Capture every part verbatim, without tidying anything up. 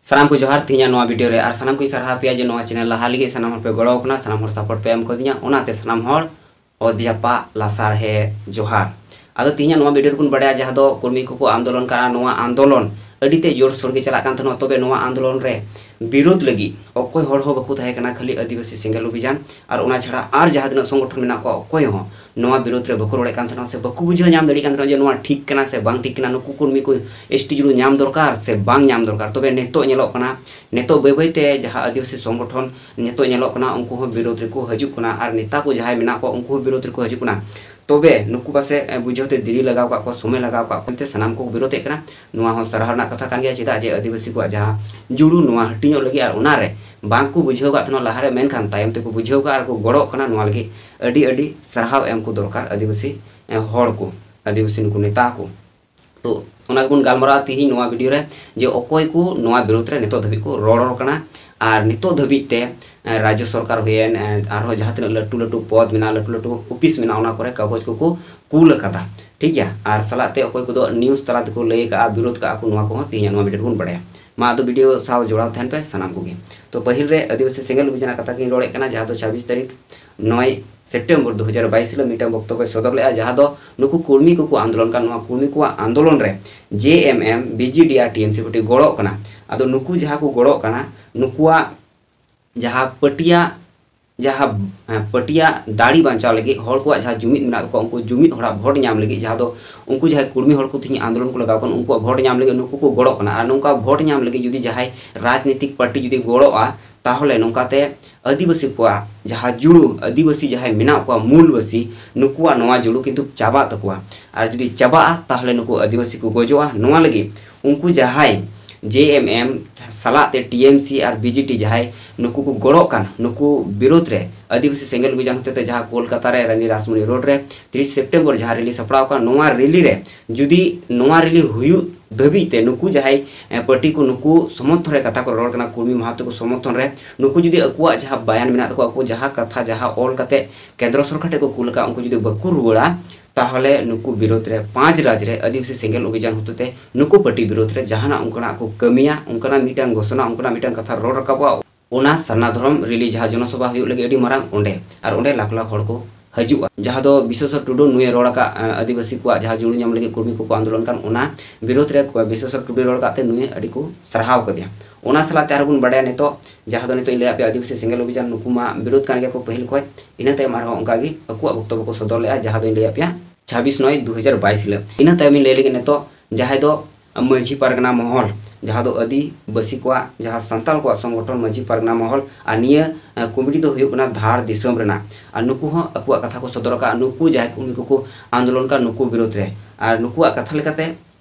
ᱥᱟᱱᱟᱢ ᱠᱚ ᱡᱚᱦᱟᱨ ᱛᱮᱦᱮᱧᱟᱜ ᱱᱚᱣᱟ ᱵᱷᱤᱰᱤᱭᱳ ᱨᱮ, ᱟᱨ ᱥᱟᱱᱟᱢ ᱠᱚᱧ ᱥᱟᱨᱦᱟᱣ ᱯᱮᱭᱟ ᱡᱮ ᱱᱚᱣᱟ ᱪᱮᱱᱮᱞ ᱞᱟᱦᱟ ᱞᱟᱹᱜᱤᱫ ᱥᱟᱱᱟᱢ ᱦᱚᱲ ᱯᱮ ᱜᱚᱲᱚ ᱟᱠᱟᱱᱟ, ᱥᱟᱱᱟᱢ ᱦᱚᱲ ᱥᱟᱯᱳᱨᱴ ᱯᱮ ᱮᱢ ᱠᱟᱣᱫᱤᱧᱟ, ᱚᱱᱟᱛᱮ ᱥᱟᱱᱟᱢ ᱦᱚᱲ ᱚᱛ ᱡᱟᱯᱟᱜ ᱞᱟᱥᱟᱲ ᱦᱮ ᱡᱚᱦᱟᱨ᱾ ᱟᱫᱚ ᱛᱮᱦᱮᱧᱟᱜ ᱱᱚᱣᱟ ᱵᱷᱤᱰᱤᱭᱳ ᱨᱮᱵᱚᱱ ᱵᱟᱲᱟᱭᱟ, ᱡᱟᱦᱟᱸ ᱫᱚ ᱠᱚᱨᱢᱤ ᱠᱚᱠᱚ ᱟᱱᱫᱳᱞᱚᱱ ᱠᱟᱱᱟ, ᱱᱚᱣᱟ ᱟᱱᱫᱳᱞᱚᱱ ᱟᱹᱰᱤ ᱛᱮ ᱡᱳᱨᱥᱳᱨ ᱜᱮ ᱪᱟᱞᱟᱜ ᱠᱟᱱ ᱛᱟᱦᱮᱱᱟ᱾ ᱛᱚᱵᱮ ᱱᱚᱣᱟ ᱟᱱᱫᱳᱞᱚᱱ ᱨᱮ ᱵᱤᱨᱳᱫ ᱞᱟᱹᱜᱤᱫ ᱚᱠᱚᱭ ᱦᱚᱲ ᱦᱚᱸ ᱵᱟᱠᱚ ᱛᱟᱦᱮᱸ ᱠᱟᱱᱟ, ᱠᱷᱟᱹᱞᱤ ᱟᱹᱫᱤᱵᱟᱹᱥᱤ ᱥᱮᱸᱜᱮᱞ ᱚᱵᱷᱤᱡᱟᱱ ᱟᱨ ᱚᱱᱟ ᱪᱷᱟᱲᱟ ᱟᱨ ᱡᱟᱦᱟᱸ ᱛᱤᱱᱟᱹᱜ ᱥᱚᱝᱜᱚᱴᱷᱚᱱ ᱢᱮᱱᱟᱜ ᱠᱚᱣᱟ, ᱚᱠᱚᱭ ᱦᱚᱸ ᱱᱚᱣᱟ ᱵᱤᱨᱳᱫ ᱨᱮ ᱵᱟᱠᱚ ᱨᱚᱲᱮᱫ ᱠᱟᱱ ᱛᱟᱦᱮᱱᱟ ᱥᱮ ᱵᱟᱠᱚ ᱵᱩᱡᱷᱟᱹᱣ ᱧᱟᱢ ᱫᱟᱲᱮᱭᱟᱜ ᱠᱟᱱ ᱛᱟᱦᱮᱱᱟ ᱡᱮ ᱱᱚᱣᱟ ᱴᱷᱤᱠ ᱠᱟᱱᱟ ᱥᱮ ᱵᱟᱝ ᱴᱷᱤᱠ ᱠᱟᱱᱟ, ᱱᱩᱠᱩ ᱠᱚ ᱢᱤᱫ ᱠᱚ ᱮᱥ ᱴᱤ ᱡᱩᱲᱩ ᱧᱟᱢ ᱫᱚᱨᱠᱟᱨ ᱥᱮ ᱵᱟᱝ ᱧᱟᱢ ᱫᱚᱨᱠᱟᱨ᱾ ᱛᱚᱵᱮ ᱱᱤᱛᱚᱜ ᱧᱮᱞᱚᱜ ᱠᱟᱱᱟ, ᱱᱤᱛᱚᱜ ᱵᱟᱹᱭ ᱵᱟᱹᱭ ᱛᱮ ᱡᱟᱦᱟᱸ ᱟᱹᱫᱤᱵᱟᱹᱥᱤ ᱥᱚᱝᱜᱚᱴᱷᱚᱱ ᱱᱤᱛᱚᱜ ᱧᱮᱞᱚᱜ ᱠᱟᱱᱟ, ᱩᱱᱠᱩ ᱦᱚᱸ ᱵᱤᱨᱳᱫ ᱨᱮᱠᱚ ᱦᱤᱡᱩᱜ ᱠᱟᱱᱟ ᱟᱨ ᱱᱮᱛᱟ ᱠᱚ ᱡᱟᱦᱟᱸᱭ ᱢᱮᱱᱟᱜ ᱠᱚᱣᱟ, ᱩᱱᱠᱩ ᱦᱚᱸ ᱵᱤᱨᱳᱫ ᱨᱮᱠᱚ ᱦᱤᱡᱩᱜ ᱠᱟᱱᱟ᱾ ᱛᱚᱵᱮ ᱱᱩᱠᱩ ᱯᱟᱥᱮ, ᱮ, ᱵᱩᱡᱷᱟᱹᱣ ᱛᱮ ᱫᱮᱨᱤ ᱞᱟᱜᱟᱣ ᱠᱟᱜ ᱠᱚᱣᱟ, ᱥᱚᱢᱚᱭ ᱞᱟᱜᱟᱣ ᱠᱟᱜ ᱠᱚᱣᱟ, ᱮᱱᱛᱮ ᱥᱟᱱᱟᱢ ᱠᱚ ᱵᱤᱨᱳᱫᱮᱫ ᱠᱟᱱᱟ᱾ ᱱᱚᱣᱟ ᱦᱚᱸ ᱥᱟᱨᱦᱟᱣ ᱨᱮᱱᱟᱜ ᱠᱟᱛᱷᱟ ᱠᱟᱱ ᱜᱮᱭᱟ, ᱪᱮᱫᱟᱜ ᱡᱮ ᱟᱹᱫᱤᱵᱟᱹᱥᱤ ᱠᱚᱣᱟᱜ ᱡᱟᱦᱟᱸ ᱡᱩᱲᱩ ᱱᱚᱣᱟ ᱦᱟᱹᱴᱤᱧᱚᱜ ᱞᱟᱹᱜᱤᱫ ᱟᱨ ᱚᱱᱟᱨᱮ ᱵᱟᱝ ᱠᱚ ᱵᱩᱡᱷᱟᱹᱣ ᱠᱟᱜ ᱛᱟᱦᱮᱱᱟ ᱞᱟᱦᱟᱨᱮ, ᱢᱮᱱᱠᱷᱟᱱ ᱛᱟᱭᱚᱢ ᱛᱮᱠᱚ ᱵᱩᱡᱷᱟᱹᱣ ᱠᱟᱜ ᱟᱨ ᱠᱚ ᱜᱚᱲᱚᱜ ᱠᱟᱱᱟ᱾ ᱱᱚᱣᱟ ᱞᱟᱹᱜᱤᱫ ᱟᱹᱰᱤ ᱟᱹᱰᱤ ᱥᱟᱨᱦᱟᱣ ᱮᱢ ᱠᱚ ᱫᱚᱨᱠᱟᱨ ᱟᱹᱫᱤᱵᱟᱹᱥᱤ, ᱮ, ᱦᱚᱲ ᱠᱚ, ᱟᱹᱫᱤᱵᱟᱹᱥᱤ ᱱᱩᱠᱩ ᱱᱮᱛᱟ ᱠᱚ᱾ ᱛᱚ ᱚᱱᱟ ᱜᱮᱵᱚᱱ ᱜᱟᱞᱢᱟᱨᱟᱣᱟ ᱛᱤᱦᱤᱧ ᱱᱚᱣᱟ ᱵᱷᱤᱰᱤᱭᱳ ᱨᱮ, ᱡᱮ ᱚᱠᱚᱭ ᱠᱚ ᱱᱚᱣᱟ ᱵᱤᱨᱳᱫ ᱨᱮ ᱱᱤᱛᱚᱜ ᱫᱷᱟᱹᱵᱤᱡ ᱠᱚ ᱨᱚᱲ ᱨᱚᱲ ᱠᱟᱱᱟ ᱟᱨ ᱱᱤᱛᱚᱜ ᱫᱷᱟᱹᱵᱤᱡ ᱛᱮ, ᱮ, ᱨᱟᱡᱽᱡᱚ ᱥᱚᱨᱠᱟᱨ ᱦᱩᱭᱮᱱ, ᱮ, ᱟᱨᱦᱚᱸ ᱡᱟᱦᱟᱸ ᱛᱤᱱᱟᱹᱜ ᱞᱟᱹᱴᱩ ᱞᱟᱹᱴᱩ ᱯᱚᱫᱽ ᱢᱮᱱᱟᱜᱼᱟ, ᱞᱟᱹᱴᱩ ᱞᱟᱹᱴᱩ ᱚᱯᱷᱤᱥ ᱢᱮᱱᱟᱜᱼᱟ, ᱚᱱᱟ ᱠᱚᱨᱮ ᱠᱟᱜᱚᱡᱽ ᱠᱚᱠᱚ ᱠᱩᱞ ᱟᱠᱟᱫᱟ, ᱴᱷᱤᱠ ᱜᱮᱭᱟ᱾ ᱟᱨ ᱥᱟᱞᱟᱜ ᱛᱮ ᱚᱠᱚᱭ ᱠᱚᱫᱚ ᱱᱤᱭᱩᱡᱽ ᱛᱟᱞᱟ ᱛᱮᱠᱚ ᱞᱟᱹᱭ ᱟᱠᱟᱫᱼᱟ, ᱵᱤᱨᱳᱫ ᱠᱟᱜᱼᱟ ᱠᱚ, ᱱᱚᱣᱟ ᱠᱚᱦᱚᱸ ᱛᱤᱦᱤᱧᱟᱜ ᱱᱚᱣᱟ ᱵᱷᱤᱰᱤᱭᱳ ᱨᱮᱵᱚᱱ ᱵᱟᱲᱟᱭᱟ᱾ ᱢᱟ ᱟᱫᱚ ᱵᱷᱤᱰᱤᱭᱳ ᱥᱟᱶ ᱡᱚᱲᱟᱣ ᱛᱟᱦᱮᱱ ᱯᱮ ᱥᱟᱱᱟᱢ ᱠᱚᱜᱮ᱾ ᱛᱚ ᱯᱟᱹᱦᱤᱞ ᱨᱮ ᱟᱹᱫᱤᱵᱟᱹᱥᱤ ᱥᱮᱸᱜᱮᱞ ᱚᱵᱷᱤᱡᱟᱱᱟᱜ ᱠᱟᱛᱷᱟ ᱜᱤᱧ ᱨᱚᱲᱮᱫ ᱠᱟᱱᱟ, ᱡᱟᱦᱟᱸ ᱫᱚ ᱪᱷᱟᱵᱵᱤᱥ ᱛᱟᱹᱨᱤᱠᱷ ᱱᱚᱭ ᱥᱮᱯᱴᱮᱢᱵᱚᱨ ᱫᱩ ᱦᱟᱡᱟᱨ ᱵᱟᱭᱤᱥ ᱦᱤᱞᱳᱜ ᱢᱤᱫᱴᱟᱝ ᱵᱚᱠᱛᱚᱵᱽᱵᱚᱭ ᱥᱚᱫᱚᱨ ᱞᱮᱫᱼᱟ, ᱡᱟᱦᱟᱸ ᱫᱚ ᱱᱩᱠᱩ ᱠᱚᱨᱢᱤ ᱠᱚᱠᱚ ᱟᱱᱫᱳᱞᱚᱱ ᱠᱟᱱ, ᱱᱚᱣᱟ ᱠᱚᱨᱢᱤ ᱠᱚᱣᱟᱜ ᱟᱱᱫᱳᱞᱚᱱ ᱨᱮ ᱡᱮ ᱮᱢ ᱮᱢ, ᱵᱤ ᱡᱮ ᱰᱤ ᱟᱨ ᱴᱤ ᱮᱢ ᱥᱤ ᱯᱟᱨᱴᱤ ᱜᱚᱲᱚᱜ ᱠᱟᱱᱟ᱾ ᱟᱫᱚ ᱱᱩᱠᱩ ᱡᱟᱦᱟᱸ ᱠᱚ ᱜᱚᱲᱚᱜ ᱠᱟᱱᱟ, ᱱᱩᱠᱩᱣᱟᱜ ᱡᱟᱦᱟᱸ ᱯᱟᱹᱴᱤᱭᱟ, ᱡᱟᱦᱟᱸ, ᱦᱮᱸ, ᱯᱟᱹᱴᱤᱭᱟ ᱫᱟᱲᱮ ᱵᱟᱧᱪᱟᱣ ᱞᱟᱹᱜᱤᱫ, ᱦᱚᱲ ᱠᱚᱣᱟᱜ ᱡᱟᱦᱟᱸ ᱡᱩᱢᱤᱫ ᱢᱮᱱᱟᱜ ᱛᱟᱠᱚᱣᱟ, ᱩᱱᱠᱩ ᱡᱩᱢᱤᱫ ᱦᱚᱲᱟᱜ ᱵᱷᱳᱴ ᱧᱟᱢ ᱞᱟᱹᱜᱤᱫ, ᱡᱟᱦᱟᱸ ᱫᱚ ᱩᱱᱠᱩ ᱡᱟᱦᱟᱸᱭ ᱠᱚᱨᱢᱤ ᱦᱚᱲ ᱠᱚ ᱛᱮᱦᱮᱧ ᱟᱱᱫᱳᱞᱚᱱ ᱠᱚ ᱞᱟᱜᱟᱣ ᱠᱟᱱᱟ, ᱩᱱᱠᱩᱣᱟᱜ ᱵᱷᱳᱴ ᱧᱟᱢ ᱞᱟᱹᱜᱤᱫ ᱱᱩᱠᱩ ᱠᱚ ᱜᱚᱲᱚᱜ ᱠᱟᱱᱟ᱾ ᱟᱨ ᱱᱚᱝᱠᱟ ᱵᱷᱳᱴ ᱧᱟᱢ ᱞᱟᱹᱜᱤᱫ ᱡᱩᱫᱤ ᱡᱟᱦᱟᱸᱭ ᱨᱟᱡᱽᱱᱤᱛᱤᱠ ᱯᱟᱨᱴᱤ ᱡᱩᱫᱤ ᱜᱚᱲᱚᱜᱼᱟ, ᱛᱟᱦᱚᱞᱮ ᱱᱚᱝᱠᱟᱛᱮ ᱟᱹᱫᱤᱵᱟᱹᱥᱤ ᱠᱚᱣᱟᱜ ᱡᱟᱦᱟᱸ ᱡᱩᱲᱩ, ᱟᱹᱫᱤᱵᱟᱹᱥᱤ ᱡᱟᱦᱟᱸᱭ ᱢᱮᱱᱟᱜ ᱠᱚᱣᱟ ᱢᱩᱞᱵᱟᱹᱥᱤ, ᱱᱩᱠᱩᱣᱟᱜ ᱱᱚᱣᱟ ᱡᱩᱲᱩ ᱠᱤᱱᱛᱩ ᱪᱟᱵᱟᱜ ᱛᱟᱠᱚᱣᱟ᱾ ᱟᱨ ᱡᱩᱫᱤ ᱪᱟᱵᱟᱜᱼᱟ, ᱛᱟᱦᱚᱞᱮ ᱱᱩᱠᱩ ᱟᱹᱫᱤᱵᱟᱹᱥᱤ ᱠᱚ ᱜᱚᱡᱚᱜᱼᱟ᱾ ᱱᱚᱣᱟ ᱞᱟᱹᱜᱤᱫ ᱩᱱᱠᱩ ᱡᱟᱦᱟᱸᱭ ᱡᱮ ᱮᱢ ᱮᱢ ᱥᱟᱞᱟᱜ ᱛᱮ ᱴᱤ ᱮᱢ ᱥᱤ ᱟᱨ ᱵᱤ ᱡᱮ ᱴᱤ ᱡᱟᱦᱟᱸᱭ ᱱᱩᱠᱩ ᱠᱚ ᱜᱚᱲᱚᱜ ᱠᱟᱱ, ᱱᱩᱠᱩ ᱵᱤᱨᱳᱫᱷ ᱨᱮ ᱟᱹᱫᱤᱵᱟᱹᱥᱤ ᱥᱮᱸᱜᱮᱞ ᱚᱵᱷᱤᱡᱟᱱ ᱦᱚᱛᱮᱛᱮ ᱡᱟᱦᱟᱸ ᱠᱳᱞᱠᱟᱛᱟ ᱨᱮ ᱨᱟᱱᱤ ᱨᱟᱥᱢᱚᱱᱤ ᱨᱳᱰ ᱨᱮ ᱛᱤᱨᱤᱥ ᱥᱮᱯᱴᱮᱢᱵᱚᱨ ᱡᱟᱦᱟᱸ ᱨᱮᱞᱤ ᱥᱟᱯᱲᱟᱣ ᱟᱠᱟᱱ, ᱱᱚᱣᱟ ᱨᱮᱞᱤ ᱨᱮ ᱡᱩᱫᱤ ᱱᱚᱣᱟ ᱨᱮᱞᱤ ᱦᱩᱭᱩᱜ ᱫᱷᱟᱹᱵᱤᱡ ᱛᱮ ᱱᱩᱠᱩ ᱡᱟᱦᱟᱸᱭ, ᱮ, ᱯᱟᱹᱴᱤ ᱠᱚ ᱱᱩᱠᱩ ᱥᱚᱢᱚᱨᱛᱷᱚᱱ ᱨᱮ ᱠᱟᱛᱷᱟ ᱠᱚ ᱨᱚᱲ ᱠᱟᱱᱟ, ᱠᱩᱨᱢᱤ ᱢᱟᱦᱟᱛᱚ ᱠᱚ ᱥᱚᱢᱚᱨᱛᱷᱚᱱ ᱨᱮ, ᱱᱩᱠᱩ ᱡᱩᱫᱤ ᱟᱠᱚᱣᱟᱜ ᱡᱟᱦᱟᱸ ᱵᱟᱭᱟᱱ ᱢᱮᱱᱟᱜ ᱛᱟᱠᱚᱣᱟ, ᱟᱠᱚ ᱡᱟᱦᱟᱸ ᱠᱟᱛᱷᱟ, ᱡᱟᱦᱟᱸ ᱚᱞ ᱠᱟᱛᱮ ᱠᱮᱱᱫᱨᱚ ᱥᱚᱨᱠᱟᱨ ᱴᱷᱮᱱ ᱠᱚ ᱠᱩᱞ ᱟᱠᱟᱫ, ᱩᱱᱠᱩ ᱡᱩᱫᱤ ᱵᱟᱠᱚ ᱨᱩᱣᱟᱹᱲᱟ, ᱛᱟᱦᱚᱞᱮ ᱱᱩᱠᱩ ᱵᱤᱨᱳᱫᱷ ᱨᱮ ᱯᱟᱸᱪ ᱨᱟᱡᱽ ᱨᱮ ᱟᱹᱫᱤᱵᱟᱹᱥᱤ ᱥᱮᱸᱜᱮᱞ ᱚᱵᱷᱤᱡᱟᱱ ᱦᱚᱛᱮᱛᱮ ᱱᱩᱠᱩ ᱯᱟᱨᱴᱤ ᱵᱤᱨᱳᱫᱷ ᱨᱮ ᱡᱟᱦᱟᱱᱟᱜ ᱚᱱᱠᱟᱱᱟᱜ ᱠᱚ ᱠᱟᱹᱢᱤᱭᱟ, ᱚᱱᱠᱟᱱᱟᱜ ᱢᱤᱫᱴᱟᱝ ᱜᱷᱳᱥᱚᱱᱟ, ᱚᱱᱠᱟᱱᱟᱜ ᱢᱤᱫᱴᱟᱝ ᱠᱟᱛᱷᱟ ᱨᱚᱲ ᱨᱟᱠᱟᱵᱚᱜᱼᱟ, ᱚᱱᱟ ᱥᱟᱨᱱᱟ ᱫᱷᱚᱨᱚᱢ ᱨᱮᱞᱤ ᱡᱟᱦᱟᱸ ᱡᱚᱱᱚᱥᱚᱵᱷᱟ ᱦᱩᱭᱩᱜ ᱞᱟᱹᱜᱤᱫ ᱟᱹᱰᱤ ᱢᱟᱨᱟᱝ ᱚᱸᱰᱮ, ᱟᱨ ᱚᱸᱰᱮ ᱞᱟᱠᱷ ᱞᱟᱠᱷ ᱦᱚᱲ ᱠᱚ ᱦᱤᱡᱩᱜᱼᱟ᱾ ᱡᱟᱦᱟᱸ ᱫᱚ ᱵᱤᱥᱥᱮᱥᱚᱨ ᱴᱩᱰᱩ ᱱᱩᱭᱮ ᱨᱚᱲ ᱟᱠᱟᱫ, ᱟᱹᱫᱤᱵᱟᱹᱥᱤ ᱠᱚᱣᱟᱜ ᱡᱟᱦᱟᱸ ᱡᱩᱲᱩ ᱧᱟᱢ ᱞᱟᱹᱜᱤᱫ ᱠᱩᱨᱢᱤ ᱠᱚᱠᱚ ᱟᱱᱫᱳᱞᱚᱱ ᱠᱟᱱ, ᱚᱱᱟ ᱵᱤᱨᱳᱫᱷ ᱨᱮ ᱵᱤᱥᱥᱮᱥᱚᱨ ᱴᱩᱰᱩᱭ ᱨᱚᱲ ᱟᱠᱟᱫ ᱛᱮ ᱱᱩᱭᱮ ᱟᱹᱰᱤ ᱠᱚ ᱥᱟᱨᱦᱟᱣ ᱠᱟᱫᱮᱭᱟ᱾ ᱚᱱᱟ ᱥᱟᱞᱟᱜ ᱛᱮ ᱟᱨᱦᱚᱸ ᱵᱚᱱ ᱵᱟᱰᱟᱭᱟ ᱱᱤᱛᱚᱜ ᱡᱟᱦᱟᱸ ᱫᱚ ᱱᱤᱛᱚᱜ ᱤᱧ ᱞᱟᱹᱭᱟᱫ ᱯᱮᱭᱟ ᱟᱹᱫᱤᱵᱟᱹᱥᱤ ᱥᱮᱸᱜᱮᱞ ᱚᱵᱷᱤᱡᱟᱱ, ᱱᱩᱠᱩ ᱢᱟ ᱵᱤᱨᱳᱫᱷ ᱠᱟᱱ ᱜᱮᱭᱟ ᱠᱚ ᱯᱟᱹᱦᱤᱞ ᱠᱷᱚᱱ᱾ ᱤᱱᱟᱹ ᱛᱟᱭᱚᱢ ᱟᱨᱦᱚᱸ ᱚᱱᱠᱟ ᱜᱮ ᱟᱠᱚᱣᱟᱜ ᱵᱚᱠᱛᱚᱵᱵᱚ ᱠᱚ ᱥᱚᱫᱚᱨ ᱞᱮᱫᱼᱟ, ᱡᱟᱦᱟᱸ ᱫᱚᱧ ᱞᱟᱹᱭᱟᱫ ᱯᱮᱭᱟ ᱪᱷᱟᱵᱵᱤᱥ ᱱᱚᱭ ᱫᱩ ᱦᱟᱡᱟᱨ ᱵᱟᱭᱤᱥ ᱦᱤᱞᱳᱜ᱾ ᱤᱱᱟᱹ ᱛᱟᱭᱚᱢ ᱤᱧ ᱞᱟᱹᱭ ᱞᱟᱹᱜᱤᱫ ᱱᱤᱛᱚᱜ ᱡᱟᱦᱟᱸᱭ ᱫᱚ ᱢᱟᱹᱡᱷᱤ ᱯᱟᱨᱜᱟᱱᱟ ᱢᱚᱦᱚᱞ, ᱡᱟᱦᱟᱸ ᱫᱚ ᱟᱹᱫᱤᱵᱟᱹᱥᱤ ᱠᱚᱣᱟᱜ ᱡᱟᱦᱟᱸ ᱥᱟᱱᱛᱟᱲ ᱠᱚᱣᱟᱜ ᱥᱚᱝᱜᱚᱴᱷᱚᱱ ᱢᱟᱹᱡᱷᱤ ᱯᱟᱨᱜᱟᱱᱟ ᱢᱚᱦᱚᱞ, ᱟᱨ ᱱᱤᱭᱟᱹ ᱠᱚᱢᱤᱴᱤ ᱫᱚ ᱦᱩᱭᱩᱜ ᱠᱟᱱᱟ ᱫᱷᱟᱲ ᱫᱤᱥᱚᱢ ᱨᱮᱱᱟᱜ᱾ ᱟᱨ ᱱᱩᱠᱩ ᱦᱚᱸ ᱟᱠᱚᱣᱟᱜ ᱠᱟᱛᱷᱟ ᱠᱚ ᱥᱚᱫᱚᱨ ᱟᱠᱟᱫᱼᱟ, ᱱᱩᱠᱩ ᱡᱟᱦᱟᱸᱭ ᱠᱚ ᱩᱱᱠᱩ ᱠᱚ ᱟᱱᱫᱳᱞᱚᱱ ᱠᱟᱱ ᱱᱩᱠᱩ ᱵᱤᱨᱳᱫᱷ ᱨᱮ᱾ ᱟᱨ ᱱᱩᱠᱩᱣᱟᱜ ᱠᱟᱛᱷᱟ ᱞᱮᱠᱟᱛᱮ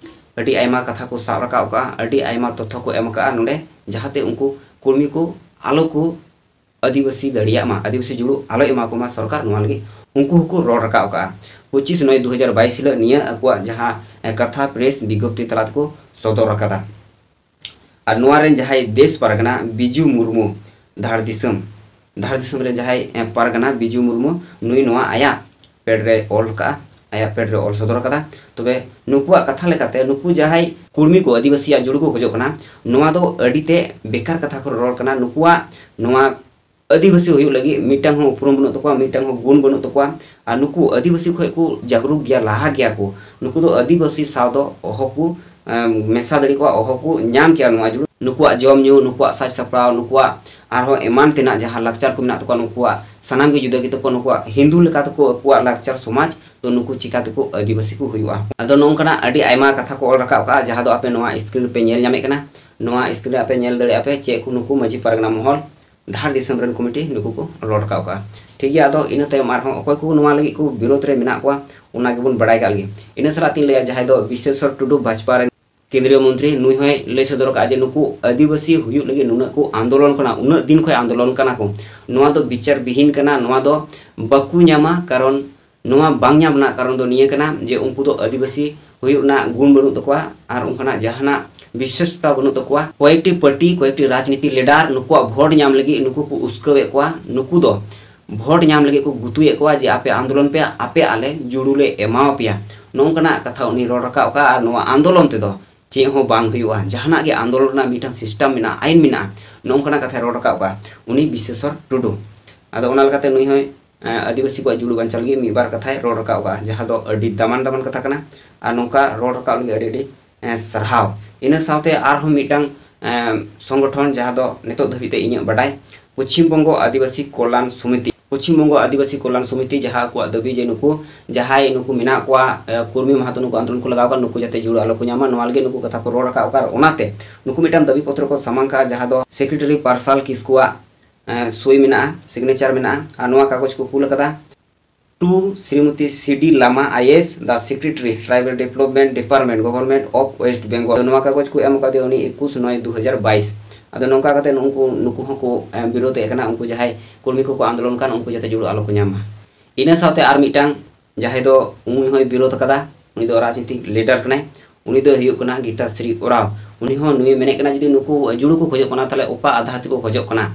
ᱟᱹᱰᱤ ᱟᱭᱢᱟ ᱠᱟᱛᱷᱟ ᱠᱚ ᱥᱟᱵ ᱨᱟᱠᱟᱵ ᱟᱠᱟᱫᱼᱟ, ᱟᱹᱰᱤ ᱟᱭᱢᱟ ᱛᱚᱛᱷᱚ ᱠᱚ ᱮᱢ ᱟᱠᱟᱫᱼᱟ ᱱᱚᱰᱮ, ᱡᱟᱦᱟᱸᱛᱮ ᱩᱱᱠᱩ ᱠᱩᱲᱢᱤ ᱠᱚ ᱟᱞᱚ ᱠᱚ ᱟᱹᱫᱤᱵᱟᱹᱥᱤ ᱫᱟᱲᱮᱭᱟᱜ ᱢᱟ, ᱟᱹᱫᱤᱵᱟᱹᱥᱤ ᱡᱩᱲᱩ ᱟᱞᱚᱭ ᱮᱢᱟ ᱠᱚᱢᱟ ᱥᱚᱨᱠᱟᱨ, ᱱᱚᱣᱟ ᱞᱟᱹᱜᱤᱫ ᱩᱱᱠᱩ ᱦᱚᱸᱠᱚ ᱨᱚᱲ ᱨᱟᱠᱟᱵ ᱟᱠᱟᱫᱼᱟ᱾ ᱯᱚᱸᱪᱤᱥ ᱱᱚᱭ ᱫᱩ ᱦᱟᱡᱟᱨ ᱵᱟᱭᱤᱥ ᱦᱤᱞᱳᱜ ᱱᱤᱭᱟᱹ ᱟᱠᱚᱣᱟᱜ ᱡᱟᱦᱟᱸ ᱠᱟᱛᱷᱟ ᱯᱨᱮᱥ ᱵᱤᱜᱽᱜᱚᱯᱛᱤ ᱛᱟᱞᱟ ᱛᱮᱠᱚ ᱥᱚᱫᱚᱨ ᱟᱠᱟᱫᱟ᱾ ᱟᱨ ᱱᱚᱣᱟ ᱨᱮᱱ ᱡᱟᱦᱟᱸᱭ ᱫᱮᱥ ᱯᱟᱨᱜᱟᱱᱟ ᱵᱤᱡᱩ ᱢᱩᱨᱢᱩ, ᱫᱷᱟᱲ ᱫᱤᱥᱚᱢ, ᱫᱷᱟᱲ ᱫᱤᱥᱚᱢ ᱨᱮ ᱡᱟᱦᱟᱸᱭ ᱯᱟᱨᱜᱟᱱᱟ ᱵᱤᱡᱩ ᱢᱩᱨᱢᱩ, ᱱᱩᱭ ᱱᱚᱣᱟ ᱟᱭᱟᱜ ᱯᱮᱰ ᱨᱮ ᱚᱞ ᱟᱠᱟᱫᱼᱟ, ᱟᱭᱟᱜ ᱯᱮᱰ ᱨᱮ ᱚᱞ ᱥᱚᱫᱚᱨ ᱟᱠᱟᱫᱟ᱾ ᱛᱚᱵᱮ ᱱᱩᱠᱩᱣᱟᱜ ᱠᱟᱛᱷᱟ ᱞᱮᱠᱟᱛᱮ ᱱᱩᱠᱩ ᱡᱟᱦᱟᱸᱭ ᱠᱩᱲᱢᱤ ᱠᱚ ᱟᱹᱫᱤᱵᱟᱹᱥᱤᱭᱟᱜ ᱡᱩᱲᱩ ᱠᱚ ᱠᱷᱚᱡᱚᱜ ᱠᱟᱱᱟ, ᱱᱚᱣᱟ ᱫᱚ ᱟᱹᱰᱤ ᱛᱮ ᱵᱮᱠᱟᱨ ᱠᱟᱛᱷᱟ ᱠᱚ ᱨᱚᱲ ᱠᱟᱱᱟ᱾ ᱱᱩᱠᱩᱣᱟᱜ ᱱᱚᱣᱟ ᱟᱹᱫᱤᱵᱟᱹᱥᱤ ᱦᱩᱭᱩᱜ ᱞᱟᱹᱜᱤᱫ ᱢᱤᱫᱴᱟᱝ ᱦᱚᱸ ᱩᱯᱨᱩᱢ ᱵᱟᱹᱱᱩᱜ ᱛᱟᱠᱚᱣᱟ, ᱢᱤᱫᱴᱟᱝ ᱦᱚᱸ ᱜᱩᱱ ᱵᱟᱹᱱᱩᱜ ᱛᱟᱠᱚᱣᱟ᱾ ᱟᱨ ᱱᱩᱠᱩ ᱟᱹᱫᱤᱵᱟᱹᱥᱤ ᱠᱷᱚᱱ ᱠᱚ ᱡᱟᱜᱽᱨᱩᱠ ᱜᱮᱭᱟ, ᱞᱟᱦᱟ ᱜᱮᱭᱟ ᱠᱚ᱾ ᱱᱩᱠᱩ ᱫᱚ ᱟᱹᱫᱤᱵᱟᱹᱥᱤ ᱥᱟᱶ ᱫᱚ ᱚᱦᱚ ᱠᱚ, ᱮᱢ, ᱢᱮᱥᱟ ᱫᱟᱲᱮ ᱠᱚᱣᱟ, ᱚᱦᱚ ᱠᱚ ᱧᱟᱢ ᱠᱮᱭᱟ ᱱᱚᱣᱟ ᱡᱩᱲᱩ᱾ ᱱᱩᱠᱩᱣᱟᱜ ᱡᱚᱢ ᱧᱩ, ᱱᱩᱠᱩᱣᱟᱜ ᱥᱟᱡᱽ ᱥᱟᱯᱲᱟᱣ, ᱱᱩᱠᱩᱣᱟᱜ ᱟᱨᱦᱚᱸ ᱮᱢᱟᱱ ᱛᱮᱱᱟᱜ ᱡᱟᱦᱟᱸ ᱞᱟᱠᱪᱟᱨ ᱠᱚ ᱢᱮᱱᱟᱜ ᱛᱟᱠᱚᱣᱟ, ᱱᱩᱠᱩᱣᱟᱜ ᱥᱟᱱᱟᱢ ᱜᱮ ᱡᱩᱫᱟᱹ ᱜᱮᱛᱟ ᱠᱚᱣᱟ᱾ ᱱᱩᱠᱩᱣᱟᱜ ᱦᱤᱱᱫᱩ ᱞᱮᱠᱟ ᱛᱮᱠᱚ ᱟᱠᱚᱣᱟᱜ ᱞᱟᱠᱪᱟᱨ ᱥᱚᱢᱟᱡᱽ, ᱛᱚ ᱱᱩᱠᱩ ᱪᱤᱠᱟ ᱛᱮᱠᱚ ᱟᱹᱫᱤᱵᱟᱹᱥᱤ ᱠᱚ ᱦᱩᱭᱩᱜᱼᱟ? ᱟᱫᱚ ᱱᱚᱜᱼᱚ ᱱᱚᱝᱠᱟᱱᱟᱜ ᱟᱹᱰᱤ ᱟᱭᱢᱟ ᱠᱟᱛᱷᱟ ᱠᱚ ᱚᱞ ᱨᱟᱠᱟᱵ ᱠᱟᱜᱼᱟ, ᱡᱟᱦᱟᱸ ᱫᱚ ᱟᱯᱮ ᱱᱚᱣᱟ screen ᱨᱮᱯᱮ ᱧᱮᱞ ᱧᱟᱢᱮᱫ ᱠᱟᱱᱟ᱾ ᱱᱚᱣᱟ screen ᱨᱮ ᱟᱯᱮ ᱧᱮᱞ ᱫᱟᱲᱮᱭᱟᱜᱼᱟ ᱯᱮ ᱪᱮᱫ ᱠᱚ ᱱᱩᱠᱩ ᱢᱟᱹᱡᱷᱤ ᱯᱟᱨᱜᱟᱱᱟ ᱢᱚᱦᱚᱞ ᱫᱷᱟᱲ ᱫᱤᱥᱚᱢ ᱨᱮᱱ ᱠᱚᱢᱤᱴᱤ ᱱᱩᱠᱩ ᱠᱚ ᱨᱚᱲ ᱨᱟᱠᱟᱵ ᱠᱟᱜᱼᱟ᱾ ᱴᱷᱤᱠ ᱜᱮᱭᱟ, ᱟᱫᱚ ᱤᱱᱟᱹ ᱛᱟᱭᱚᱢ ᱟᱨᱦᱚᱸ ᱚᱠᱚᱭ ᱠᱚ ᱱᱚᱣᱟ ᱞᱟᱹᱜᱤᱫ ᱠᱚ ᱵᱤᱨᱳᱫᱷ ᱨᱮ ᱢᱮᱱᱟᱜ ᱠᱚᱣᱟ, ᱚᱱᱟ ᱜᱮᱵᱚᱱ ᱵᱟᱲᱟᱭ ᱠᱟᱜ ᱞᱮᱜᱮ᱾ ᱤᱱᱟᱹ ᱥᱟᱞᱟᱜ ᱛᱤᱧ ᱞᱟᱹᱭᱟ, ᱡᱟᱦᱟᱸᱭ ᱫᱚ ᱵᱤᱥᱮᱥᱚᱨ ᱴᱩᱰᱩ, ᱵᱷᱟᱡᱽᱯᱟ ᱨᱮᱱ ᱠᱮᱱᱫᱨᱤᱭᱚ ᱢᱚᱱᱛᱨᱤ, ᱱᱩᱭ ᱦᱚᱸᱭ ᱞᱟᱹᱭ ᱥᱚᱫᱚᱨ ᱠᱟᱜᱼᱟ ᱡᱮ ᱱᱩᱠᱩ ᱟᱹᱫᱤᱵᱟᱹᱥᱤ ᱦᱩᱭᱩᱜ ᱞᱟᱹᱜᱤᱫ ᱱᱩᱱᱟᱹᱜ ᱠᱚ ᱟᱱᱫᱳᱞᱚᱱ ᱠᱟᱱᱟ, ᱩᱱᱟᱹᱜ ᱫᱤᱱ ᱠᱷᱚᱱ ᱟᱱᱫᱳᱞᱚᱱ ᱠᱟᱱᱟ ᱠᱚ, ᱱᱚᱣᱟ ᱫᱚ ᱵᱤᱪᱟᱨ ᱵᱤᱦᱤᱱ ᱠᱟᱱᱟ, ᱱᱚᱣᱟ ᱫᱚ ᱵᱟᱠᱚ ᱧᱟᱢᱟ᱾ ᱠᱟᱨᱚᱱ ᱱᱚᱣᱟ ᱵᱟᱝ ᱧᱟᱢ ᱨᱮᱱᱟᱜ ᱠᱟᱨᱚᱱ ᱫᱚ ᱱᱤᱭᱟᱹ ᱠᱟᱱᱟ ᱡᱮ ᱩᱱᱠᱩ ᱫᱚ ᱟᱹᱫᱤᱵᱟᱹᱥᱤ ᱦᱩᱭᱩᱜ ᱨᱮᱱᱟᱜ ᱜᱩᱱ ᱵᱟᱹᱱᱩᱜ ᱛᱟᱠᱚᱣᱟ ᱟᱨ ᱚᱱᱠᱟᱱᱟᱜ ᱡᱟᱦᱟᱱᱟᱜ ᱵᱤᱥᱮᱥᱛᱟ ᱵᱟᱹᱱᱩᱜ ᱛᱟᱠᱚᱣᱟ᱾ ᱠᱚᱭᱮᱠᱴᱤ ᱯᱟᱨᱴᱤ, ᱠᱚᱭᱮᱠᱴᱤ ᱨᱟᱡᱽᱱᱤᱛᱤ ᱞᱤᱰᱟᱨ ᱱᱩᱠᱩᱣᱟᱜ ᱵᱷᱳᱴ ᱧᱟᱢ ᱞᱟᱹᱜᱤᱫ ᱱᱩᱠᱩ ᱠᱚ ᱩᱥᱠᱟᱹᱣᱮᱫ ᱠᱚᱣᱟ᱾ ᱱᱩᱠᱩ ᱫᱚ ᱵᱷᱳᱴ ᱧᱟᱢ ᱞᱟᱹᱜᱤᱫ ᱠᱚ ᱜᱩᱛᱩᱭᱮᱫ ᱠᱚᱣᱟ ᱡᱮ ᱟᱯᱮ ᱟᱱᱫᱳᱞᱚᱱ ᱯᱮ, ᱟᱯᱮ ᱟᱞᱮ ᱡᱩᱲᱩ ᱞᱮ ᱮᱢᱟᱣᱟᱯᱮᱭᱟ᱾ ᱱᱚᱜᱼᱚ ᱱᱚᱝᱠᱟᱱᱟᱜ ᱠᱟᱛᱷᱟ ᱩᱱᱤ ᱨᱚᱲ ᱨᱟᱠᱟᱵ ᱟᱠᱟᱫᱼᱟ᱾ ᱟᱨ ᱱᱚᱣᱟ ᱟᱱᱫᱳᱞᱚᱱ ᱛᱮᱫᱚ ᱪᱮᱫ ᱦᱚᱸ ᱵᱟᱝ ᱦᱩᱭᱩᱜᱼᱟ, ᱡᱟᱦᱟᱱᱟᱜ ᱜᱮ ᱟᱱᱫᱳᱞᱚᱱ ᱨᱮᱱᱟᱜ ᱢᱤᱫᱴᱟᱝ ᱥᱤᱥᱴᱮᱢ ᱢᱮᱱᱟᱜᱼᱟ, ᱟᱭᱤᱱ ᱢᱮᱱᱟᱜᱼᱟ, ᱱᱚᱜᱼᱚ ᱱᱚᱝᱠᱟᱱᱟᱜ ᱠᱟᱛᱷᱟᱭ ᱨᱚᱲ ᱨᱟᱠᱟᱵ ᱟᱠᱟᱫᱼᱟ ᱩᱱᱤ ᱵᱤᱥᱥᱮᱥᱚᱨ ᱴᱩᱰᱩ᱾ ᱟᱫᱚ ᱚᱱᱟ ᱞᱮᱠᱟᱛᱮ ᱱᱩᱭ ᱦᱚᱸᱭ ᱮᱸ, ᱟᱹᱫᱤᱵᱟᱹᱥᱤ ᱠᱚᱣᱟᱜ ᱡᱩᱲᱩ ᱵᱟᱧᱪᱟᱣ ᱞᱟᱹᱜᱤᱫ ᱢᱤᱫ ᱵᱟᱨ ᱠᱟᱛᱷᱟᱭ ᱨᱚᱲ ᱨᱟᱠᱟᱵ ᱟᱠᱟᱫᱼᱟ, ᱡᱟᱦᱟᱸ ᱫᱚ ᱟᱹᱰᱤ ᱫᱟᱢᱟᱱ ᱫᱟᱢᱟᱱ ᱠᱟᱛᱷᱟ ᱠᱟᱱᱟ᱾ ᱟᱨ ᱱᱚᱝᱠᱟ ᱨᱚᱲ ᱨᱟᱠᱟᱵ ᱞᱟᱹᱜᱤᱫ ᱟᱹᱰᱤ ᱟᱹᱰᱤ ᱮᱸ, ᱥᱟᱨᱦᱟᱣ᱾ ᱤᱱᱟᱹ ᱥᱟᱶᱛᱮ ᱟᱨᱦᱚᱸ ᱢᱤᱫᱴᱟᱝ ᱮᱸ, ᱥᱚᱝᱜᱚᱴᱷᱚᱱ, ᱡᱟᱦᱟᱸ ᱫᱚ ᱱᱤᱛᱚᱜ ᱫᱷᱟᱹᱵᱤᱡ ᱛᱮ ᱤᱧᱟᱹᱜ ᱵᱟᱰᱟᱭ, ᱯᱚᱪᱷᱤᱢ ᱵᱚᱝᱜᱚ ᱟᱹᱫᱤᱵᱟᱹᱥᱤ ᱠᱚᱞᱭᱟᱱ ᱥᱚᱢᱤᱛᱤ, ᱯᱚᱪᱷᱤᱢ ᱵᱚᱝᱜᱚ ᱟᱹᱫᱤᱵᱟᱹᱥᱤ ᱠᱚᱞᱭᱟᱱ ᱥᱚᱢᱤᱛᱤ, ᱡᱟᱦᱟᱸ ᱟᱠᱚᱣᱟᱜ ᱫᱟᱹᱵᱤ ᱡᱮ ᱱᱩᱠᱩ ᱡᱟᱦᱟᱸᱭ ᱱᱩᱠᱩ ᱢᱮᱱᱟᱜ ᱠᱚᱣᱟ, ᱮᱸ, ᱠᱩᱨᱢᱤ ᱢᱟᱦᱟᱛᱚ ᱱᱩᱠᱩ ᱟᱱᱫᱳᱞᱚᱱ ᱠᱚ ᱞᱟᱜᱟᱣ ᱟᱠᱟᱫ, ᱱᱩᱠᱩ ᱡᱟᱛᱮ ᱡᱩᱲᱩ ᱟᱞᱚ ᱠᱚ ᱧᱟᱢᱟ, ᱱᱚᱣᱟ ᱞᱟᱹᱜᱤᱫ ᱱᱩᱠᱩ ᱠᱟᱛᱷᱟ ᱠᱚ ᱨᱚᱲ ᱨᱟᱠᱟᱵ ᱟᱠᱟᱫ᱾ ᱟᱨ ᱚᱱᱟᱛᱮ ᱱᱩᱠᱩ ᱢᱤᱫᱴᱟᱝ ᱫᱟᱹᱵᱤ ᱯᱚᱛᱨᱚ ᱠᱚ ᱥᱟᱢᱟᱝ ᱠᱟᱜᱼᱟ, ᱡᱟᱦᱟᱸ ᱫᱚ ᱥᱮᱠᱨᱮᱴᱟᱨᱤ ᱯᱟᱨᱥᱟᱞ ᱠᱤᱥᱠᱩᱣᱟᱜ ᱮᱸ, ᱥᱳᱭ ᱢᱮᱱᱟᱜᱼᱟ, ᱥᱤᱜᱽᱱᱮᱪᱟᱨ ᱢᱮᱱᱟᱜᱼᱟ᱾ ᱟᱨ ᱱᱚᱣᱟ ᱠᱟᱜᱚᱡᱽ ᱠᱚ ᱠᱩᱞ ᱟᱠᱟᱫᱟ to Srimati C D Lama, I A S, the Secretary, Tribal Development Department, Government of West Bengal᱾ ᱱᱚᱣᱟ ᱠᱟᱜᱚᱡᱽ ᱠᱚ ᱮᱢ ᱟᱠᱟᱫᱮᱭᱟ ᱩᱱᱤ ᱮᱠᱩᱥ ᱱᱚᱭ ᱫᱩ ᱦᱟᱡᱟᱨ ᱵᱟᱭᱤᱥ᱾ ᱟᱫᱚ ᱱᱚᱝᱠᱟ ᱠᱟᱛᱮ ᱱᱩᱠᱩ, ᱱᱩᱠᱩ ᱦᱚᱸᱠᱚ, ᱮᱸ, ᱵᱤᱨᱳᱫ ᱮᱫ ᱠᱟᱱᱟ, ᱩᱱᱠᱩ ᱡᱟᱦᱟᱸᱭ ᱠᱚᱨᱢᱤ ᱠᱚᱠᱚ ᱟᱱᱫᱳᱞᱚᱱ ᱠᱟᱱ, ᱩᱱᱠᱩ ᱡᱟᱛᱮ ᱡᱩᱲᱩ ᱟᱞᱚ ᱠᱚ ᱧᱟᱢ ᱢᱟ᱾ ᱤᱱᱟᱹ ᱥᱟᱶᱛᱮ ᱟᱨ ᱢᱤᱫᱴᱟᱝ ᱡᱟᱦᱟᱸᱭ ᱫᱚ ᱩᱱᱤ ᱦᱚᱸᱭ ᱵᱤᱨᱳᱫ ᱟᱠᱟᱫᱟ, ᱩᱱᱤ ᱫᱚ ᱨᱟᱡᱽᱱᱤᱛᱤᱠ ᱞᱤᱰᱟᱨ ᱠᱟᱱᱟᱭ, ᱩᱱᱤ ᱫᱚ ᱦᱩᱭᱩᱜ ᱠᱟᱱᱟ ᱜᱤᱛᱟᱥᱨᱤ ᱳᱨᱟᱣ᱾ ᱩᱱᱤ ᱦᱚᱸ ᱱᱩᱭᱮ ᱢᱮᱱᱮᱫ ᱠᱟᱱᱟ, ᱡᱩᱫᱤ ᱱᱩᱠᱩ ᱡᱩᱲᱩ ᱠᱚ ᱠᱷᱚᱡᱚᱜ ᱠᱟᱱᱟ, ᱛᱟᱦᱚᱞᱮ ᱚᱠᱟ ᱟᱫᱷᱟᱨ ᱛᱮᱠᱚ ᱠᱷᱚᱡᱚᱜ ᱠᱟᱱᱟ?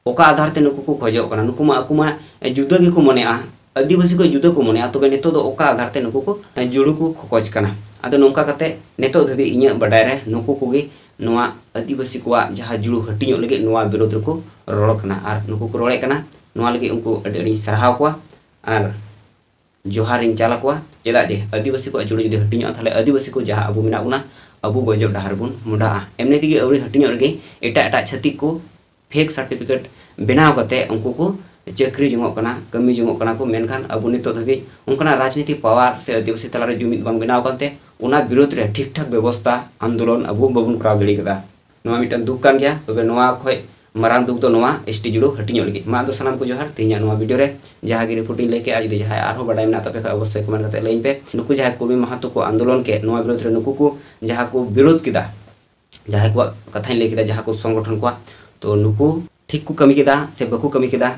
ᱚᱠᱟ ᱟᱫᱷᱟᱨ ᱛᱮ ᱱᱩᱠᱩ ᱠᱚ ᱠᱷᱚᱡᱚᱜ ᱠᱟᱱᱟ? ᱱᱩᱠᱩ ᱢᱟ ᱟᱠᱚ ᱢᱟ ᱡᱩᱫᱟᱹ ᱜᱮᱠᱚ ᱢᱚᱱᱮᱜᱼᱟ, ᱟᱹᱫᱤᱵᱟᱹᱥᱤ ᱠᱚ ᱡᱩᱫᱟᱹ ᱠᱚ ᱢᱚᱱᱮᱜᱼᱟ, ᱛᱚᱵᱮ ᱱᱤᱛᱚᱜ ᱫᱚ ᱚᱠᱟ ᱟᱫᱷᱟᱨ ᱛᱮ ᱱᱩᱠᱩ ᱠᱚ ᱡᱩᱲᱩ ᱠᱚ ᱠᱷᱚᱠᱚᱡ ᱠᱟᱱᱟ? ᱟᱫᱚ ᱱᱚᱝᱠᱟ ᱠᱟᱛᱮ ᱱᱤᱛᱚᱜ ᱫᱷᱟᱹᱵᱤᱡ ᱤᱧᱟᱹᱜ ᱵᱟᱰᱟᱭ ᱨᱮ ᱱᱩᱠᱩ ᱠᱚᱜᱮ ᱱᱚᱣᱟ ᱟᱹᱫᱤᱵᱟᱹᱥᱤ ᱠᱚᱣᱟᱜ ᱡᱟᱦᱟᱸ ᱡᱩᱲᱩ ᱦᱟᱹᱴᱤᱧᱚᱜ ᱞᱟᱹᱜᱤᱫ ᱱᱚᱣᱟ ᱵᱤᱨᱳᱫᱷ ᱨᱮᱠᱚ ᱨᱚᱲ ᱠᱟᱱᱟ᱾ ᱟᱨ ᱱᱩᱠᱩ ᱠᱚ ᱨᱚᱲᱮᱫ ᱠᱟᱱᱟ, ᱱᱚᱣᱟ ᱞᱟᱹᱜᱤᱫ ᱩᱱᱠᱩ ᱟᱹᱰᱤ ᱟᱹᱰᱤᱧ ᱥᱟᱨᱦᱟᱣ ᱠᱚᱣᱟ᱾ ᱟᱨ ᱡᱚᱦᱟᱨᱤᱧ ᱪᱟᱞ ᱟᱠᱚᱣᱟ᱾ ᱪᱮᱫᱟᱜ ᱡᱮ ᱟᱹᱫᱤᱵᱟᱹᱥᱤ ᱠᱚᱣᱟᱜ ᱡᱩᱲᱩ ᱡᱩᱫᱤ ᱦᱟᱹᱴᱤᱧᱚᱜᱼᱟ, ᱛᱟᱦᱚᱞᱮ ᱟᱹᱫᱤᱵᱟᱹᱥᱤ ᱠᱚ ᱡᱟᱦᱟᱸ ᱟᱵᱚ ᱢᱮᱱᱟᱜ ᱵᱚᱱᱟ, ᱟᱵᱚ ᱜᱚᱡᱚᱜ ᱰᱟᱦᱟᱨ ᱵᱚᱱ ᱢᱚᱦᱰᱟᱜᱼᱟ᱾ ᱮᱢᱱᱤ ᱛᱮᱜᱮ ᱟᱹᱣᱨᱤ ᱦᱟᱹᱴᱤᱧᱚᱜ ᱨᱮᱜᱮ ᱮᱴᱟᱜ ᱮᱴᱟᱜ ᱪᱷᱟᱹᱛᱤᱠ ᱠᱚ ᱯᱷᱮᱠ ᱥᱟᱨᱴᱤᱯᱷᱤᱠᱮᱴ ᱵᱮᱱᱟᱣ ᱠᱟᱛᱮ ᱩᱱᱠᱩ ᱠᱚ ᱪᱟᱹᱠᱨᱤ ᱡᱚᱝᱚᱜ ᱠᱟᱱᱟ, ᱠᱟᱹᱢᱤ ᱡᱚᱝᱚᱜ ᱠᱟᱱᱟ ᱠᱚ, ᱢᱮᱱᱠᱷᱟᱱ ᱟᱵᱚ ᱱᱤᱛᱚᱜ ᱫᱷᱟᱹᱵᱤᱡ ᱚᱱᱠᱟᱱᱟᱜ ᱨᱟᱡᱽᱱᱤᱛᱤ ᱯᱟᱣᱟᱨ ᱥᱮ ᱟᱹᱫᱤᱵᱟᱹᱥᱤ ᱛᱟᱞᱟᱨᱮ ᱡᱩᱢᱤᱫ ᱵᱟᱝ ᱵᱮᱱᱟᱣ ᱟᱠᱟᱱᱛᱮ ᱚᱱᱟ ᱵᱤᱨᱳᱫᱷ ᱨᱮ ᱴᱷᱤᱠ ᱴᱷᱟᱠ ᱵᱮᱵᱚᱥᱛᱷᱟ ᱟᱱᱫᱳᱞᱚᱱ ᱟᱵᱚ ᱵᱟᱵᱚᱱ ᱠᱚᱨᱟᱣ ᱫᱟᱲᱮ ᱠᱟᱫᱟ᱾ ᱱᱚᱣᱟ ᱢᱤᱫᱴᱟᱝ ᱫᱩᱠ ᱠᱟᱱ ᱜᱮᱭᱟ᱾ ᱛᱚᱵᱮ ᱱᱚᱣᱟ ᱠᱷᱚᱡ ᱢᱟᱨᱟᱝ ᱫᱩᱠ ᱫᱚ ᱱᱚᱣᱟ ᱮᱥ ᱴᱤ ᱡᱩᱲᱩ ᱦᱟᱹᱴᱤᱧᱚᱜ ᱞᱟᱹᱜᱤᱫ᱾ ᱢᱟ ᱟᱫᱚ ᱥᱟᱱᱟᱢ ᱠᱚ ᱡᱚᱦᱟᱨ᱾ ᱛᱮᱦᱮᱧᱟᱜ ᱱᱚᱣᱟ ᱵᱷᱤᱰᱤᱭᱳ ᱨᱮ ᱡᱟᱦᱟᱸ ᱜᱮ ᱨᱤᱯᱳᱨᱴ ᱤᱧ ᱞᱟᱹᱭ ᱠᱮᱫᱼᱟ, ᱡᱩᱫᱤ ᱡᱟᱦᱟᱸᱭ ᱟᱨᱦᱚᱸ ᱵᱟᱰᱟᱭ ᱢᱮᱱᱟᱜ ᱛᱟᱯᱮ ᱠᱷᱟᱡ ᱚᱵᱚᱥᱥᱳᱭ ᱠᱚᱢᱮᱱᱴ ᱠᱟᱛᱮ ᱞᱟᱹᱭᱟᱹᱧ ᱯᱮ᱾ ᱱᱩᱠᱩ ᱡᱟᱦᱟᱸᱭ ᱠᱩᱨᱢᱤ ᱢᱟᱦᱟᱛᱚ ᱠᱚ ᱟᱱᱫᱳᱞᱚᱱ ᱠᱮᱫ, ᱱᱚᱣᱟ ᱵᱤᱨᱳᱫᱷ ᱨᱮ ᱱᱩᱠᱩ ᱠᱚ ᱡᱟᱦᱟᱸ ᱠᱚ ᱵᱤᱨᱳᱫᱷ ᱠᱮᱫᱟ, ᱡᱟᱦᱟᱸᱭ ᱠᱚᱣᱟᱜ ᱠᱟᱛᱷᱟᱧ ᱞᱟᱹᱭ ᱠᱮᱫᱟ, ᱡᱟᱦᱟᱸ ᱠᱚ ᱥᱚᱝᱜᱚᱴᱷᱚᱱ ᱠᱚᱣᱟᱜ, ᱛᱚ ᱱᱩᱠᱩ ᱴᱷᱤᱠ ᱠᱚ ᱠᱟᱹᱢᱤ ᱠᱮᱫᱟ ᱥᱮ ᱵᱟᱠᱚ ᱠᱟᱹᱢᱤ ᱠᱮᱫᱟ,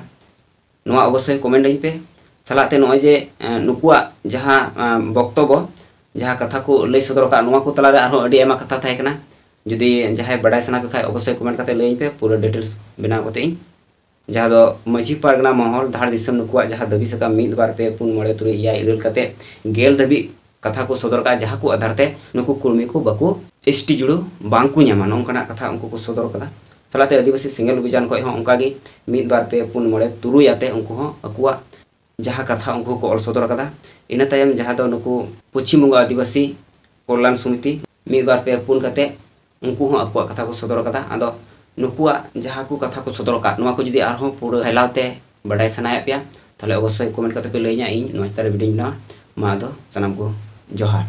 ᱱᱚᱣᱟ ᱚᱵᱚᱥᱥᱳᱭ ᱠᱚᱢᱮᱱᱴ ᱟᱹᱧ ᱯᱮ᱾ ᱥᱟᱞᱟᱜ ᱛᱮ ᱱᱚᱜᱼᱚᱭ ᱡᱮ, ᱮᱸ, ᱱᱩᱠᱩᱣᱟᱜ ᱡᱟᱦᱟᱸ, ᱮᱸ, ᱵᱚᱠᱛᱚᱵᱚ, ᱡᱟᱦᱟᱸ ᱠᱟᱛᱷᱟ ᱠᱚ ᱞᱟᱹᱭ ᱥᱚᱫᱚᱨ ᱟᱠᱟᱫ, ᱱᱚᱣᱟ ᱠᱚ ᱛᱟᱞᱟᱨᱮ ᱟᱨᱦᱚᱸ ᱟᱹᱰᱤ ᱟᱭᱢᱟ ᱠᱟᱛᱷᱟ ᱛᱟᱦᱮᱸ ᱠᱟᱱᱟ᱾ ᱡᱩᱫᱤ ᱡᱟᱦᱟᱸᱭ ᱵᱟᱰᱟᱭ ᱥᱟᱱᱟ ᱯᱮ ᱠᱷᱟᱡ ᱚᱵᱚᱥᱥᱳᱭ ᱠᱚᱢᱮᱱᱴ ᱠᱟᱛᱮ ᱞᱟᱹᱭᱟᱹᱧ ᱯᱮ, ᱯᱩᱨᱟᱹ ᱰᱤᱴᱮᱞᱥ ᱵᱮᱱᱟᱣ ᱠᱟᱛᱮ ᱤᱧ ᱡᱟᱦᱟᱸ ᱫᱚ ᱢᱟᱹᱡᱷᱤ ᱯᱟᱨᱜᱟᱱᱟ ᱢᱚᱦᱚᱞ, ᱫᱷᱟᱲ ᱫᱤᱥᱚᱢ, ᱱᱩᱠᱩᱣᱟᱜ ᱡᱟᱦᱟᱸ ᱫᱟᱹᱵᱤ ᱥᱟᱠᱟᱢ ᱢᱤᱫ, ᱵᱟᱨ, ᱯᱮ, ᱯᱩᱱ, ᱢᱚᱬᱮ, ᱛᱩᱨᱩᱭ, ᱮᱭᱟᱭ, ᱤᱨᱟᱹᱞ ᱠᱟᱛᱮ ᱜᱮᱞ ᱫᱷᱟᱹᱵᱤᱡ ᱠᱟᱛᱷᱟ ᱠᱚ ᱥᱚᱫᱚᱨ ᱠᱟᱜᱼᱟ, ᱡᱟᱦᱟᱸ ᱠᱚ ᱟᱫᱷᱟᱨ ᱛᱮ ᱱᱩᱠᱩ ᱠᱩᱲᱢᱤ ᱠᱚ ᱵᱟᱠᱚ ᱮᱥ ᱴᱤ ᱡᱩᱲᱟᱹ ᱵᱟᱝ ᱠᱚ ᱧᱟᱢᱟ, ᱱᱚᱝᱠᱟᱱᱟᱜ ᱠᱟᱛᱷᱟ ᱩᱱᱠᱩ ᱠᱚ ᱥᱚᱫᱚᱨ ᱠᱟᱫᱟ᱾ ᱥᱟᱞᱟᱜ ᱛᱮ ᱟᱹᱫᱤᱵᱟᱹᱥᱤ ᱥᱮᱸᱜᱮᱞ ᱚᱵᱷᱤᱡᱟᱱ ᱠᱷᱚᱱ ᱦᱚᱸ ᱚᱱᱠᱟ ᱜᱮ ᱢᱤᱫ, ᱵᱟᱨ, ᱯᱮ, ᱯᱩᱱ, ᱢᱚᱬᱮ, ᱛᱩᱨᱩᱭ ᱟᱛᱮ ᱩᱱᱠᱩ ᱦᱚᱸ ᱟᱠᱚᱣᱟᱜ ᱡᱟᱦᱟᱸ ᱠᱟᱛᱷᱟ ᱩᱱᱠᱩ ᱠᱚ ᱚᱞ ᱥᱚᱫᱚᱨ ᱠᱟᱫᱟ᱾ ᱤᱱᱟᱹ ᱛᱟᱭᱚᱢ ᱡᱟᱦᱟᱸ ᱫᱚ ᱱᱩᱠᱩ ᱯᱚᱪᱷᱤᱢ ᱵᱚᱝᱜᱚ ᱟᱹᱫᱤᱵᱟᱹᱥᱤ ᱠᱚᱞᱭᱟᱱ ᱥᱚᱢᱤᱛᱤ ᱢᱤᱫ, ᱵᱟᱨ, ᱯᱮ, ᱯᱩᱱ ᱠᱟᱛᱮ ᱩᱱᱠᱩ ᱦᱚᱸ ᱟᱠᱚᱣᱟᱜ ᱠᱟᱛᱷᱟ ᱠᱚ ᱥᱚᱫᱚᱨ ᱠᱟᱫᱟ᱾ ᱟᱫᱚ ᱱᱩᱠᱩᱣᱟᱜ ᱡᱟᱦᱟᱸ ᱠᱚ ᱠᱟᱛᱷᱟ ᱠᱚ ᱥᱚᱫᱚᱨ ᱟᱠᱟᱫ, ᱱᱚᱣᱟ ᱠᱚ ᱡᱩᱫᱤ ᱟᱨᱦᱚᱸ ᱯᱩᱨᱟᱹ ᱯᱷᱟᱭᱞᱟᱣ ᱛᱮ ᱵᱟᱰᱟᱭ ᱥᱟᱱᱟᱭᱮᱫ ᱯᱮᱭᱟ, ᱛᱟᱦᱞᱮ ᱚᱵᱚᱥᱥᱳᱭ ᱠᱚᱢᱮᱱᱴ ᱠᱟᱛᱮ ᱯᱮ ᱞᱟᱹᱭᱟᱹᱧᱟ, ᱤᱧ ᱱᱚᱣᱟ ᱪᱮᱛᱟᱱ ᱨᱮ ᱵᱷᱤᱰᱤᱭᱳᱧ ᱵᱮᱱᱟᱣᱟ᱾ ᱢᱟ ᱟᱫᱚ ᱥᱟᱱᱟᱢ ᱠᱚ ᱡᱚᱦᱟᱨ᱾